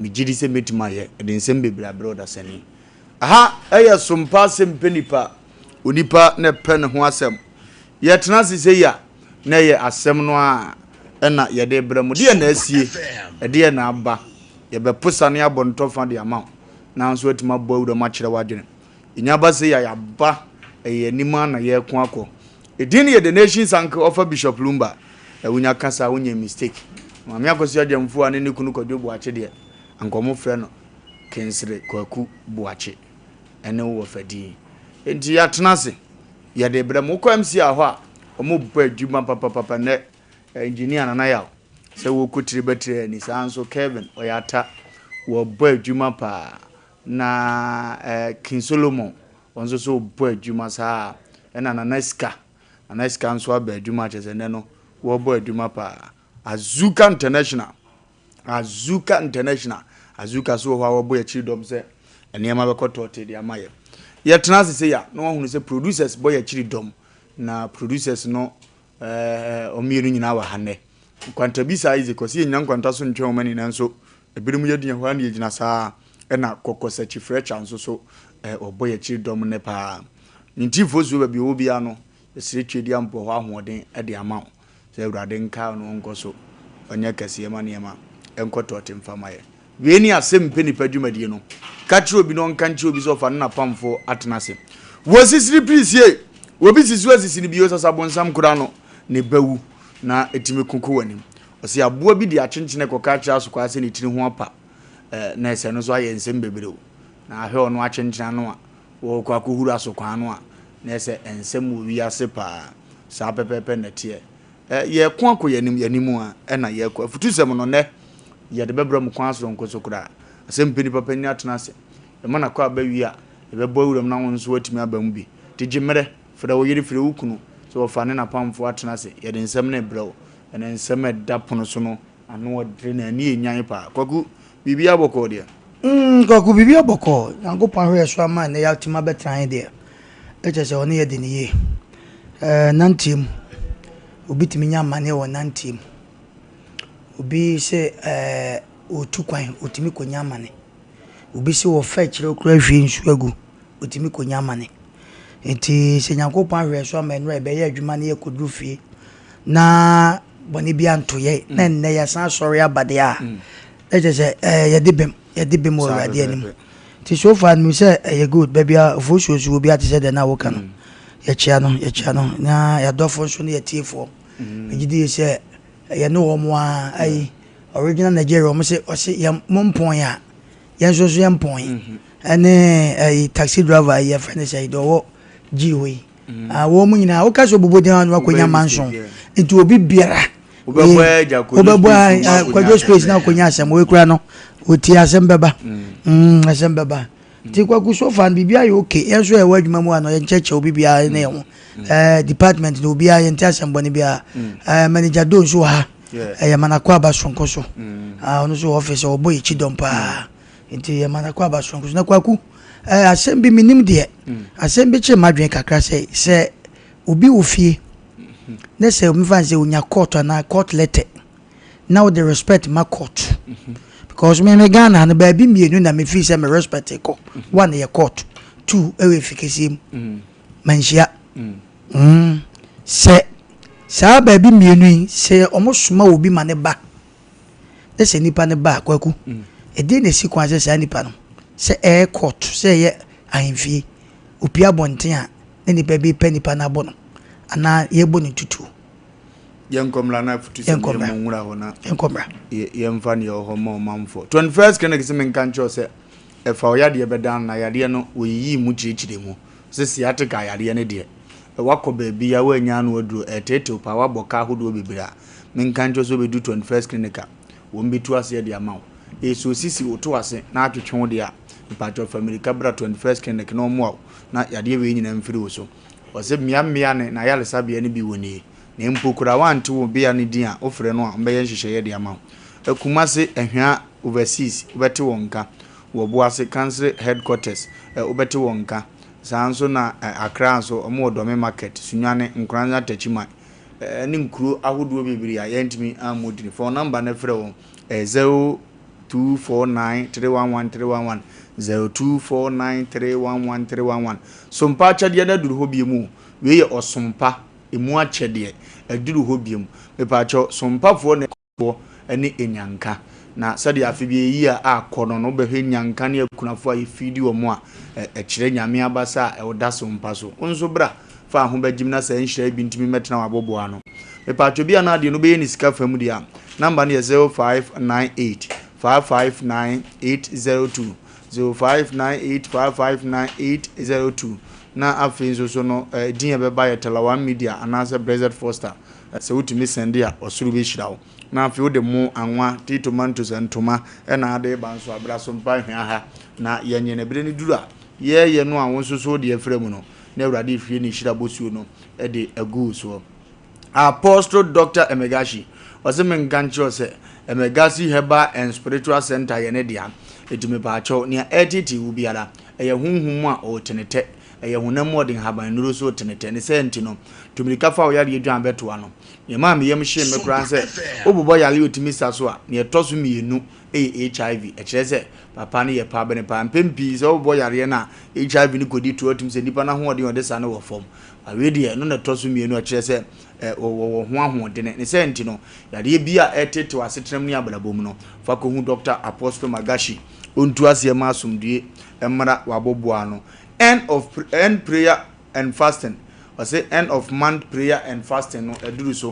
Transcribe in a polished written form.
Megye di sɛ mɛtumi ayɛ de nsɛm bebree abrɛ ɔdasani. Aha yɛ sompa asɛm pɛ nipa, onipa na ɛpɛ ne ho asɛm. Yɛtena ase sei a, na ɛyɛ asɛm no ara na yɛde rebrɛ mo. Deɛ na asie, ɛdeɛ na aba. Yɛbɛposa ne abɔ ntɔfa de ama wo, na nso atumi abɔ awura mu akyerɛ w'adwene. Yɛnya ba sei a, yɛaba, ɛyɛ anim ara na yɛreko akɔ. Edin no yɛ The Nation's Uncle ɔfa Bishop Lumba. Wonya ka saa a wonyɛ mistake. Maame Akosua Gyamfua ne ne kunu Kwadwo Boakye deɛ, anka wɔfrɛ no Kensere Kwaku Boakye ɛne wo wɔfa din. Enti yɛatena ase, yɛde rebrɛ mo. Wokɔ MCR hɔ a, wɔbɔ adwuma papapapa nnɛ. Engineer Nana Yaw, sɛ wokɔ tire bɛtire ani, saa nso Kevin, ɔyɛ ata, wɔbɔ adwuma paa. Na King Solomon, wɔn nso so bɔ adwuma saa. Ɛna Nana Sika, Nana Sika nso aba adwuma kyerɛ sɛ nnɛ no wɔbɔ adwuma paa. Azuka International, Azuka International, Azuka so wɔ hɔ a wɔbɔ yɛn akyiri dɔm sɛ nneɛma bɛkɔ tɔɔtee de ama yɛn. Yɛtena ase sei a, na wɔahunu sɛ producers bɔ yɛn akyiri dɔm, na producers no ɛɛ wɔn mmienu nyinaa wɔ ha nnɛ. Nkwantabisa Isaac, ɔse yɛnnyina nkwanta so ntwɛn wɔn ani nanso ebinom yɛ din ɛhɔ ara na yɛgyina saa ɛna Kɔkɔsakyi Fletcher nso so ɛɛ ɔbɔ yɛn akyiri dɔm nnɛ paa. Ne ntifoɔ suo baabi ɔwɔ biara no yɛsrɛ Tweaduampɔ hɔ ahoɔden de ama wo sɛ Awurade nkae wo na ɔnkɔ so ɔnyɛ kɛseɛ ma nneɛma nkɔ tɔɔte mfa ma yɛn. Wei ne asɛm mpɛ nipa dwumadie no. Ka kyerɛ obi na ɔnka nkyerɛ obi sɛ ɔfa ne n'apamfoɔ atena ase. Wɔ sisiri pirisie! Obi sisi wo asisi no bio sasa bonsam koraa no ne ba wu na ɛtumi ko kɔ w'anim. Ɔse aboa bi de akyenkyene kɔka akyerɛ asokwaa sɛ ne tiri ho apa eh, na ɛsɛ no nso ayɛ nsɛm bebree o. Na ahwɛ ɔno akyenkyene ano a wɔrekɔ akɔhuru asokwaa no a na ɛsɛ nsɛm wɔ wiase paa. Saa pɛpɛɛpɛ na ɛteɛ. Eh, yɛreko akɔ yɛn anim, yɛn anim a ɛna yɛrekɔ. Afutusɛm no, nnɛ, yɛde bɛbrɛ mo kwan soronko so koraa. Asɛm pɛ nipa panyin atena ase. Yɛma no akɔ aba wie a, yɛbɛbɔ awuram na wo nso woatumi aba mu bi. Nti gye mmerɛ, frɛ wo yere, frɛ wo kunu, sɛ wɔfa ne n'apamfoɔ atena ase. Yɛde nsɛm no rebrɛ wo. Ɛnɛ nsɛm a ɛda pono so no, ano ɔdere na ani yɛ nyan paa. Kwaku, biribiara bɔkɔɔ deɛ? Mm, Kwaku, biribiara bɔkɔɔ. Nyankopɔn ahwɛ yɛn so ama nnɛ yɛatumi abɛtena he deɛ, ɛkyerɛ sɛ ɔne yɛ di no yie. Ɛɛ, nanteɛ mu, obi tumi nya amaneɛ wɔ nanteɛ mu. Obi sɛ ɛɛ ɔretu kwan, ɔtumi kɔnya amane. Obi sɛ ɔfa akyire koraa hwie nsuo agu, ɔtumi kɔnya amane. Nti sɛ Nyankopɔn ahwɛ yɛn so ama nnora yɛbɛyɛ adwuma na yɛkɔduru fie na bɔne bi anto yɛn na nnɛ yɛasan asɔre aba deɛ a, na kyerɛ sɛ ɛɛ yɛde bem, yɛde bem wɔ Awurade anim. Nti so far no mehu sɛ ɛyɛ good. Baabi a ofosuo nso wɔ biara te sɛ deɛ na woka no, yɛkyea no, yɛkyea no. Na yɛadɔfoɔ nso ne yɛtiefoɔ. Megye die sɛ yɛne wɔn ara ayi original Nigeria wɔn se ɔse yɛn mo mpɔn a yɛn nso so yɛn mpɔn ɛne ɛyi taxi driver yi yɛfrɛ ne sɛ deɛ ɔwɔ G hɔ yi ah wɔn mu nyinaa woka sɛ obubu din a na wakɔnya manson nti obi biara wobɛbɔ kwadwo space na akɔnya asɛm wei kura no wɔtie asɛm bɛba asɛm bɛba nti kwaku so far no biribiara yɛ okay yɛn nso yɛwɔ adwuma mu a no yɛnkyɛkyɛ obi biara ne yɛn ho ɛɛ department no obiara yɛnte asɛm bɔne biara ɛɛ manager do nso wɔ ha ɛyɛ manakɔ aba soronko so ɔno nso wɔ office ɔbɔ yɛ kyi dɔm paa nti yɛ manakɔ aba soronko so na kwaku ɛɛ asɛm bi menim deɛ asɛm bi kyerɛ m'adwene kakra sɛ sɛ obi wɔ fie ne sɛ omi fa sɛ onya court anaa court letter na wode respect ma court because me me Ghana no baabi mmienu na me feel sɛ me respect kɔ one yɛ court two ɛwɔ efi kɛseɛ mu manhyia mm sɛ saa baabi mmienu yi sɛ wɔn soma obi ma ne ba ne sɛ nipa ne ba kwaku ɛdeɛ na esi kwan sɛ saa nipa no sɛ ɛyɛ court sɛ ɛyɛ ahemfie opia abɔnten a ne nipa bi pɛ nipa no abɔ no anaa yɛbɔ ne tutuo. Yɛnkɔ mmra na afutusɛm yɛ mmɔ nwura hɔ na yɛmfa neɛ ɛwɔ hɔ ma ɔmanfoɔ. 21st Clinic se menka nkyerɛ wo sɛ ɛfa wo yadeɛ bɛdan na yadeɛ no wɔyiyii mu kyerɛkyerɛ mu sɛ sciatica yadeɛ no deɛ wakɔ baabi a woannya ano aduro ɛreteetew paa woabɔ ka ahodoɔ bebree a menka nkyerɛ wo sɛ wobɛdu 21st Clinic a wɔn bɛtu aseɛ de ama wo. Ɛsɛ osisi wo to ase na atwetwe wo deɛ a mpakyɛw fa mmirika bra 21st Clinic na wɔmmoa wo na yadeɛ wei nyinaa mfiri wo so. Ɔse mmea mmea ne n'ayaresabea no bi wɔ nie, na mpo koraa woante wo bea no din a wofrɛ no a wɔbɛyɛ nhyehyɛeɛ de ama wo. Kumasi, Ahwea Overseas wobɛte wɔn nka, wɔ Boase Council Headquarters wobɛte wɔn nka, saa nso na Accra nso wɔwɔ Dome Market, Sunyani, Nkoranza Techiman ne nkuro ahodoɔ bebree a yɛntumi ammɔ din. Fa wo number no frɛ wɔn, ɛyɛ 0. 249 311 311, 0249 311 311. Sompa akyɛdeɛ no aduru hɔ bio mu. Wei yɛ ɔsompa emu akyɛdeɛ aduru hɔ bio. Mepaakyɛw, sompafoɔ na ɛkɔ ne enyanka. Na sɛdeɛ afe bi eyi a akɔ no, wobɛhwɛ nyanka ne akunafoɔ a yɛfiidi wɔn a ɛkyerɛ Nyame abasa a ɛda sompa so. Wo nso bra fa ho bɛgyim na sɛ nhyira bi ntumi mɛtena w'aboboa ano. Mepaakyɛw, bi a na adeɛ no wobɛyɛ ne sika fam deɛ a, number no yɛ 0598 559 802, 0598 559 802. Na afei nso so no, din a ɛbɛba yɛ Telawan Media anaasɛ Blessed Foster. Sɛ wotumi send a, ɔsoro bɛhyira wo. Na afei wode mo anwa, tea, tomatoes, ntoma ɛna ade ba nso abra so mpa hwea ha na yɛnyɛ no. Bere no duru a yɛyɛ no a, wo nso so wode afira mu no na Awurade ehwie ne hyira bosuo no de agu soɔ. Apostle Dr. Emegashi ɔsɛ menka nkyerɛ sɛ Emegasi Herbal and Spiritual Center yɛ ne dea. Eti mepaakyɛw, nea ɛretete wo biara, ɛyɛ honhom mu a ɔretenetɛ, ɛyɛ honam mu ɔde nhaban nnuro so retenetɛ ne sɛ nti no, tumirika fa wo yareɛ dwan bɛtoa no. Nea me yam hyee me koraa sɛ wobobɔ yare a otumi sa so a, nea ɛtɔ so mmienu yɛ HIV. Ɛkyerɛ sɛ papa no yɛ paa bɛne paa. Mpɛn pii sɛ wobobɔ yareɛ no a HIV no kɔdi to atumi sɛ nipa no ahoɔden a ɔde sa no wɔ fam. Awie deɛ, ɛno na ɛtɔ so mmienu a ɛkyerɛ sɛ wɔwɔ ho ahoɔdene. Ne sɛ nti no, yareɛ bi a ɛtetew asetenam ne abrabɔ mu no, fa kɔhu Dr. Apostle Magashi. Ɔntu aseɛ ma asomdue mmra w'aboboa ano. End of end prayer and fasting. Ɔsɛ end of month prayer and fasting no aduru so.